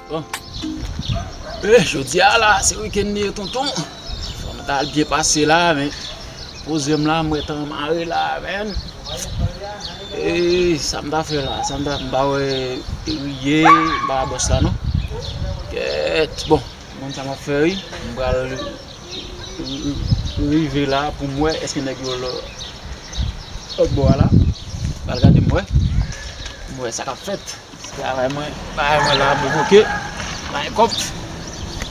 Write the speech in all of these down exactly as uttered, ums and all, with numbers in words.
Bon. Eh, jodi a la, se wikenn li ye, tonton. Fò m ta al byen pase la, men poze m la, m wè tan mare la, men. Eh, sa m ta fè la, sa m ta, m pa wè Riye, m pa wè bòs la, non. Kèt, bon, m konn sa m ap fè, wi. M pral rive la pou m wè èske nèg yo lò-, lòt bò a la. M pral gade m wè. M wè sa k ap fèt. Travay mwen, travay mwen la, bloke. Bay kòb.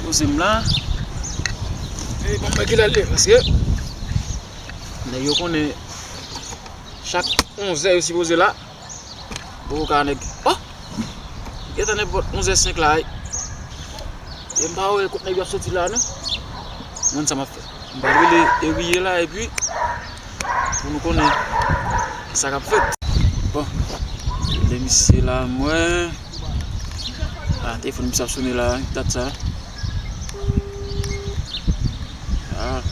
Poze m la. E bon, mwen ki lè l ye, paske nèg yo konnen chak onzè yo sipoze la. Poko ka nèg. Oh! Gentan nenpòt onzè senk la, wi. E m pa wè kot nèg yo ap soti la, non. Mwen sa m ap fè. M pral rele Eriye la, epi pou nou konnen kisa k ap fèt. Bon, rele misye la, mwen. Ah, telefòn misye ap sonnen la, dat sa. Ah.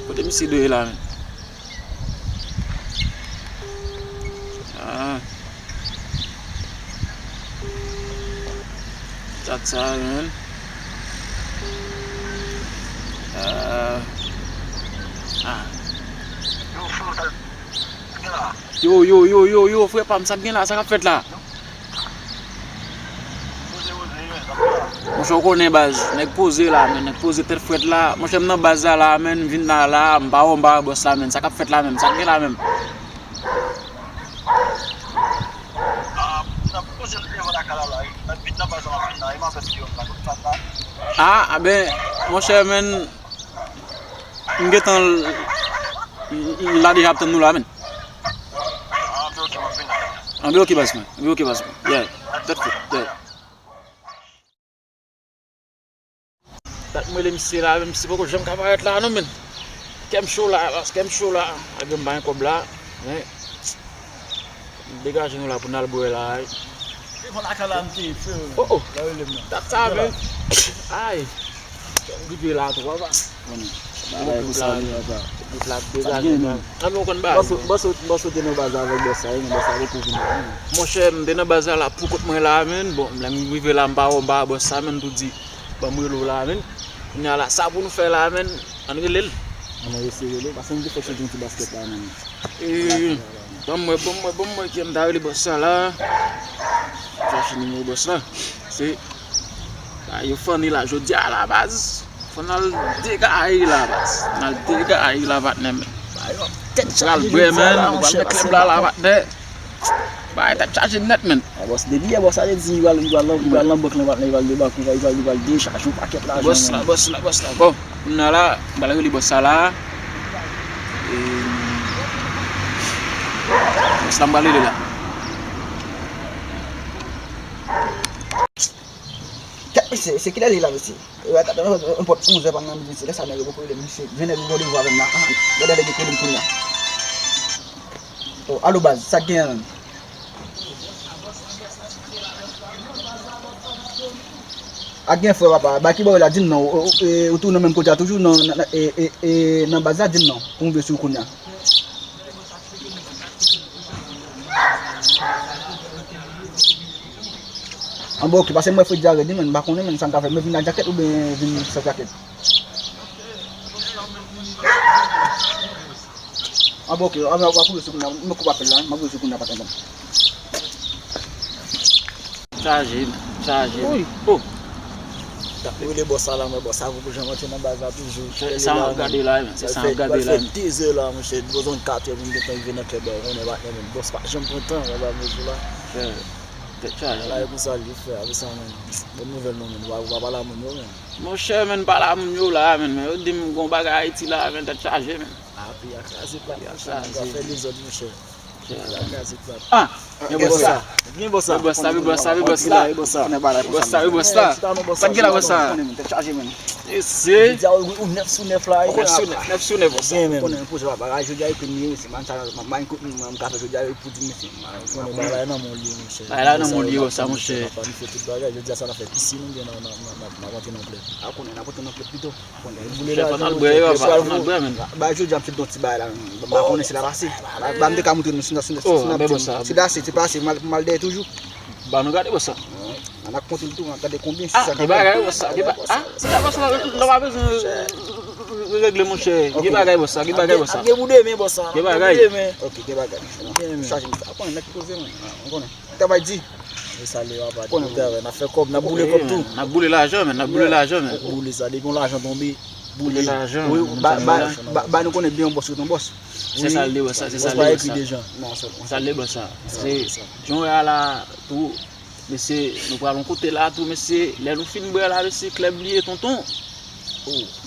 Kote misye dwe ye la, men? Ah. Dat sa, men. Ah. Ah. Yo, yo, yo, yo, yo, frè pa m, sa k gen la, sa k ap fèt la? Monchè, w konnen baz, nèg poze la, men, nèg poze tèt frèt la. Monchè, m nan baz la, la, men, m vin la, la, m pa wè, m pa wè bòs la, men, sa k ap fèt la, men, sa k gen la, men? Ah, a ben, monchè, men, m gentan l-, m, m la deja ap tann nou la, men. Anben, oke, baz mwen. Anben, oke, baz mwen. Yeah. Dat fèt. Yeah. Dat mwen rele misye la, men misye poko janm ka parèt la, non, men. Kè m cho la, baz, kè m cho la. Malgre m pa gen kòb la, men. Degaje nou la pou n al bwè la, wi. Devan lakay la m te ye, frè. Oh, oh. La rele m nan. Dat sa, men. Ay. Kè m gripe la tou, papa. Konnen. Bagay pou sa li, papa. Gripe la ap degaje la. Sa gen, men. An, men w konn bagay. Bòs ou, bòs ou, bòs ou te nan baz avèk bòs sa, wi, men bòs sa poko vin la, wi. Monchè, m te nan baz la, la pou kont mwen la, men. Bon, lè m rive la, m pa wè, m pa wè bòs sa, men m tou di, ban m rele w la, men. Kounye a la, sa pou nou fè la, men. Ann rele l. Ann eseye rele l, paske m te fèk soti yon ti baskèt la, men. E, ban m wè, ban m wè, ban m wè ki m ta rele bòs sa la. Chache nimewo bòs la. Se, sa yo fann la jodi a la, baz. Fò n al degaye la, baz. N al degaye la, patnè, men. Pral bwè, men. Nou pral nan klèb la, la, patnè. Bagay tèt chaje nèt, men. A, bòs, depi yè, bòs sa te di li pral, li pral nan, li pral nan bank lan, li pral debake, li pral, li pral dechaje yon pakèt lajan. Bòs la, bòs la, bòs la. Bon, kounye a la, m pral rele bòs sa la. E, bòs la, m pral rele la. Kèt, mesye, se kilè li la, mesye? E, wè, ta, ta, ta, nenpòt onzè pa nan midi, se lè sa nèg yo poko rele m, mesye. Vennè yo poko rele avè m la. Ah, gade lè yo rele m kounye a. Oh, alo baz, sa k genyen menm? A gen frè papa, ba ki bò w ye la, di m non, ou, ou, e, ou toujou nan menm kote a, toujou nan, nan, nan, e, e, e, nan baz la, di m non, pou m vin sou ou kounye a. Anben, oke, pase m wè Fredi a redi, men m pa konnen, men sa m ka fè, mwen vin ak djakèt oubyen vin san djakèt? Anben, oke, anben, w ap kouri sou kounye a, m ap koupe apèl la, m ap kouri sou kounye a, pa gen pwoblèm. Chaje, chaje. Wi. Oh. T ap rele bòs sa la, men bòs sa poko janm antre nan baz la toujou. Sa, sa m ap gade la, men, se sa m ap gade la, men. Pral fè dezè la, monchè, bezwen katrè pou m gentan rive nan klèb la, ou konnen, patnè, men bòs pa janm pran tan, papa, mezou la. Tèt chaje. Bagay konsa l ye, frè, apre sa, men, bòn nouvèl non, men, ou pa, ou pa pale a moun yo, men. Monchè, men, pale a moun yo la, men, men, yo di m gon bagay Ayiti la, men, tèt chaje, men. Ah, peyi a kraze plat, monchè, nèg yo ap fè dezòd, monchè. Peyi a kraze plat. Ah, men bòs la. Men bòs la, men bòs la, men bòs la, men bòs la. Bòs la, men bòs la. Sa k gen la, bòs la? Tèt chaje, men. Mesye. Jodi a, ou, ou nèf sou nèf la, nèf sou nèf, nèf sou nèf, bòs la. Konnen, konnen, pwoje papa, jodi a, epi m ye, mesye, man, sa, man, kote m, m ka fè jodi a, pou di, mesye, man, konnen bagay nan men w li ye, monchè. Bagay la nan men w li ye, bòs la, monchè. N ap planifye tout bagay, jodi a, sa n ap fè, pisin oubyen n ap, n ap, n ap, n ap antre nan klèb? A, konnen, n ap antre nan klèb pito. Chèf, ann al bwè, papa, ann al bwè, men. Ba, jodi a, m sot nan ti bagay la, men. M pa konnen si l ap pase. Ba, m te ka montre nou, si, si, si, si, si l ap pase, m al, m al dèyè toujou. Ba nou gade, bòs la. N ap konte l tou, n ap gade konbyen, si sa ka fè. Ah, gen bagay, bòs sa, gen bagay. Ah, sa, bòs sa, nou pa bezwen regle, monchè. Gen bagay, bòs sa, gen bagay, bòs sa. Gen pou demen, bòs sa. Gen bagay. Ok, gen bagay. Chaje, aprann nèg ki koze, man. Ou konnen. Travay di. E sa, lè w ap di travay, n ap fè kòb, n ap boule kòb tou. N ap boule lajan, men, n ap boule lajan, men. Boule sa, depi yon lajan tonbe, boule. Boule lajan, men, ba, ba, ba, ba nou konnen byen yon bòs ret yon bòs. Se sa l ye, bòs sa, se sa l ye, bòs sa. Sa l ye, bòs sa. Se, jan w wè a la, tou, mesye, nou pral yon kote la, tou, mesye, lè nou fin bwè la, mesye, klèb li ye, tonton.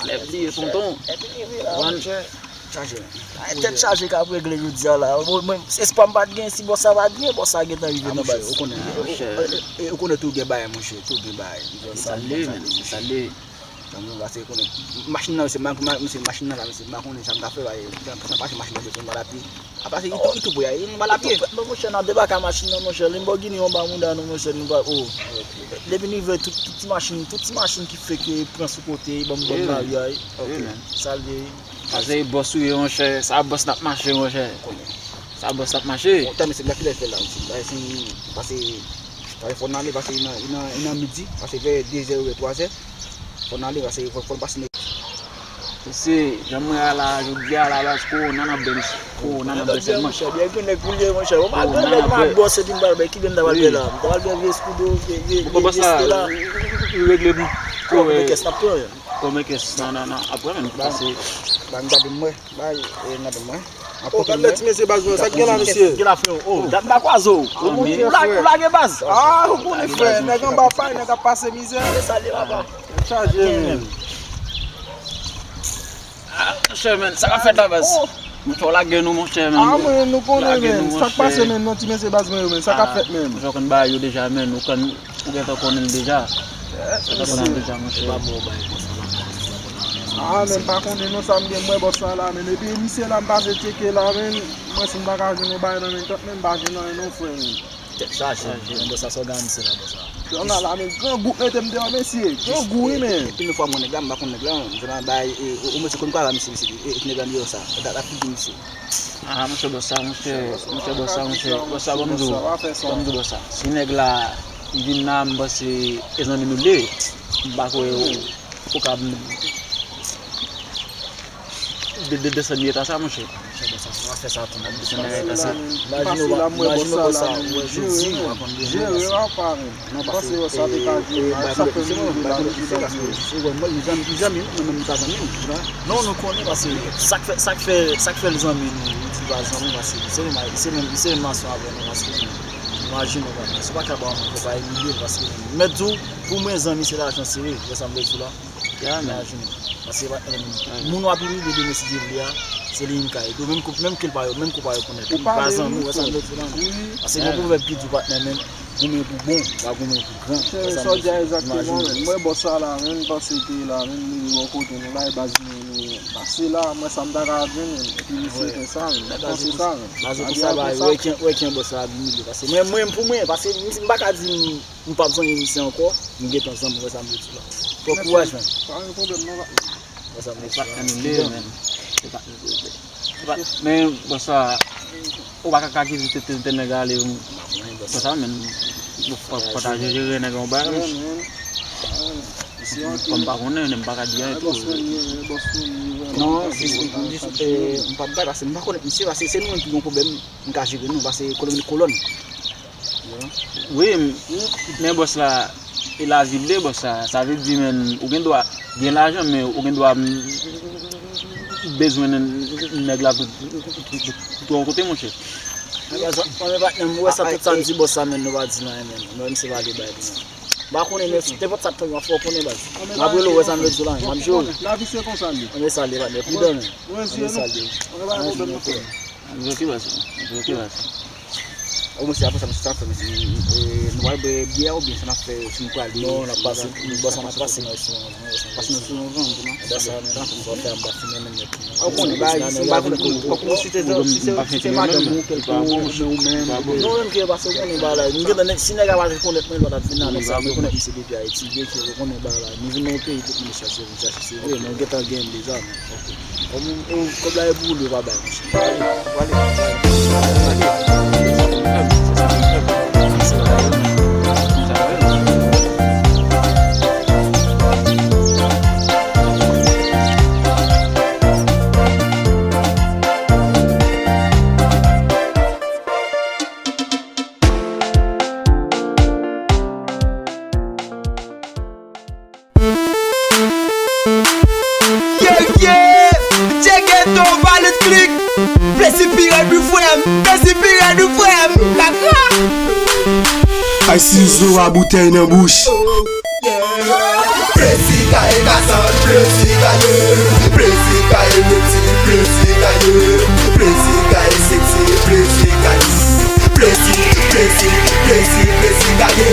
Klèb li ye, tonton. Epi li ye la, monchè. Chaje, men. Ay, tèt chaje k ap regle jodi a la. Mwen, mwen, espwa m pa t gen, si bòs sa pa t gen, bòs sa gentan rive nan baz. Ou konnen, ou konnen tou gen bagay, monchè, tou gen bagay. Sa l ye, men, sa l ye. Tankou, pase konnen, machin nan, se ma-, ma-, se machin nan la, mesye, m pa konnen sa m ka fè, sa, sa pase machin nan, bezwen m al apye. A pase, li tou, li tou pre a, li m al apye. Non, monchè, n ap debake ak machin nan, monchè, Lamborghini anba mouda nou, monchè, nou pa, o. Depi n rive, tout, tout ti machin, tout ti machin ki fèk pran sou kote, ban m, ban m lari a, wi. Sa l ye, wi. Pase bòs ou ye, monchè, sa bòs n ap mache, monchè. Sa bòs n ap mache. Bon, tann, mesye, m pa kilè fè la, mesye, pase, pase fò n ale, pase nan, nan, nan midi, pase vè dezè oubyen twazè. Fò n ale, pase fò, fò n pase nèg. Mesye, jan mwen a la, jodi a la, baz, kowona n ap bè, mesye. Kowona n ap bè sèlman. Monchè, byen gen nèg pou l ye, monchè. Ou pa gen nèg m ap bòs epi m pral bè, ki byen m ta pral bè la? M ta pral bè vye Skudo, vye, vye, vye Stella. Ou regle m. Kòb de kès n ap pran. Kòb de kès, nan, nan, nan. Apre, men, pase. Ba m gade mwen. Bay, e, gade mwen. O, gad lè ti mesye baz mwen, sa k gen la, mesye? Gen la, frè, o, dat m pa kwaze w. Ou lage, ou lage baz. Ah, ou konnen, frè, nèg anba pay, nèg ap pase mizè. Salye, papa. Chaje, men. Ah, monchè, men, sa k ap fèt la, baz? Monchè, w lage nou, monchè, men. Ah, men, nou konnen, men. Sa k pase, men, non, ti mesye baz mwen yo, men. Sa k ap fèt, men? Monchè, w konn bagay yo deja, men. Ou konn Ou gentan konnen l deja. Ou gentan konnen l deja, monchè. Ah, men m pa konnen non sa m gen, m wè bòs sa la, men. Epi misye la, m pase tcheke la, men. M wè si m pa ka jwenn yon bagay nan men tante, men m pa jwenn anyen non, frè, men. Tèt chaje, men bòs sa, sa òganize la, bòs sa. Yon la, la, men, grangou mete m deyò, mesye. Grangou, wi, men. Epi, epi, fwa mwen nèg la, m pa konn nèg la, non. M jwenn bay, e, e, e, mesye konn kwa la, mesye, mesye, e, e, nèg la deyò sa. Gad la figi misye. Ah, monchè, bòs sa, monchè, monchè, bòs sa, monchè, bòs sa, ban m di w, ban m di w, bòs sa. Si nèg la vin la, m panse e zanmi nou l ye, m pa kwè ou, ou ka de, de, desann nan eta sa, monchè. Monchè, bòs sa, nou pa fè sa tou, non. Desann nan eta sa. Imajine w, imajine w, bòs sa, ou wè jodi, ou pa konn demen, bòs sa. Non, pase, e, e, bay konnen, se mwen, bay konnen ki fè, paske, ou wè, mwen, li zanmi, li zanmi m, mwen menm, li pa zanmi m, ou konprann? Non, nou konnen, paske sa k fè, sa k fè, sa k fè l zanmi nou, li di l pa zanmi, paske li se menm, li se menm, li se menm nasyon avè nou, paske, imajine w, si w pa ka ba yon moun, fò w pa imilye l, paske, mèt di w, pou mwen, zanmi, se lajan sere, ou wè sa m vle di w la? Imajine w. Paske, e, moun w ap imilye demen, si Dye vle a, se li menm k ap ede w, menm kou, menm ke l pa, menm kou pa rekonèt li, li pa zanmi w, ou wè sa m vle di w la? Paske gen yon pwovèb ki di, patnè, men, goumen pou bon, pa goumen pou gran. Sa w di a egzakteman, men. Mwen, bòs sa la, men, m panse ke la, men, li bò kote nou la, e baz nou, nou pase la, mwen, sa m ta ka jwenn, men, epi misye fè sa, men, m panse sa, men. Baz ou konsa, ba, wè ki, wè ki bòs sa ap imilye, paske mwen, mwen, pou mwen, paske m, m pa ka di m, m p ap zanmi misye ankò, m gentan zanmi, wè sa m vle di w la. Bon kouraj, men. Pa gen pwoblèm, non, patnè. Wè sa m vle di w la. Patnè nou le, men. Se pa, se pa, men, bòs sa, ou pa ka, ka kite tèt, tèt, tèt nèg ale, bòs sa, men, fò, fò ta jere nèg an ba, men. Kòm m pa konnen, men m pa ka di anyen tou. Non, jis, jis, e, m p ap bay, paske m pa konnen misye, paske se nou menm ki gen pwoblèm, m ka jere nou, paske kolòn, kolòn. Wi, m, men bòs la, e lavi l ye, bòs la. Sa vle di, men, ou gen dwa gen lajan, men ou gen dwa, m, bezwen nèg la tou, tou, tou, tou yon kote, monchè. Anben, patnè m, ou wè sa, tout sa m di bòs sa, men, nou pa di l anyen, men. Nou menm se pale bay pou nou. M pa konnen, men, nenpòt sa k fè, fò w konnen, baz. M ap rele w, wè sa m vle di w la, men. M ap jere w. Lavi se konsa l ye. Anben, sa l ye, patnè. Pridan, men. Anben, sa l ye. Anben, pa gen pwoblèm, non, frè. Oke, baz. Oke, baz. O, mesye, apre sa, mesye, sa fè, mesye, e, nou pral bwè byè oubyen sa n ap fè, si nou prale? Non, n ap pase, bòs sa n ap pase nan restoran, nan restoran. Pase nan restoran, non? Sa n ap fè, n ap fè, n ap fè, n ap fè, n ap fè. Ou konnen, ba, si m pa konnen, fòk ou site, si se, si se madanm ou, kèlke ou, ou menm, ou menm. Non, menm ke, paske ou konnen, ba, la, nou gentan, si nèg la pa rekonèt mwen, lòt ap vin la, nèg sa rekonèt misye depi Ayiti, byen ke ou konnen, ba, la, nou vin nan yon peyi, tout moun chèche, vin chèche, se vre, men ou gentan gen deja, men. Kòm ou, ou, kòb la e pou ou li pa bay, monchè. Pale, pale, pale. Ton valet klik. Plezi pi rèd wi frè m. Plezi pi rèd wi frè m. Kaka. Ay si zo a boutèy nan bouch. Plezi gaye kazan, plezi gaye. Plezi gaye meti, plezi gaye. Plezi gaye seti, plezi gaye. Plezi, plezi, plezi, plezi gaye.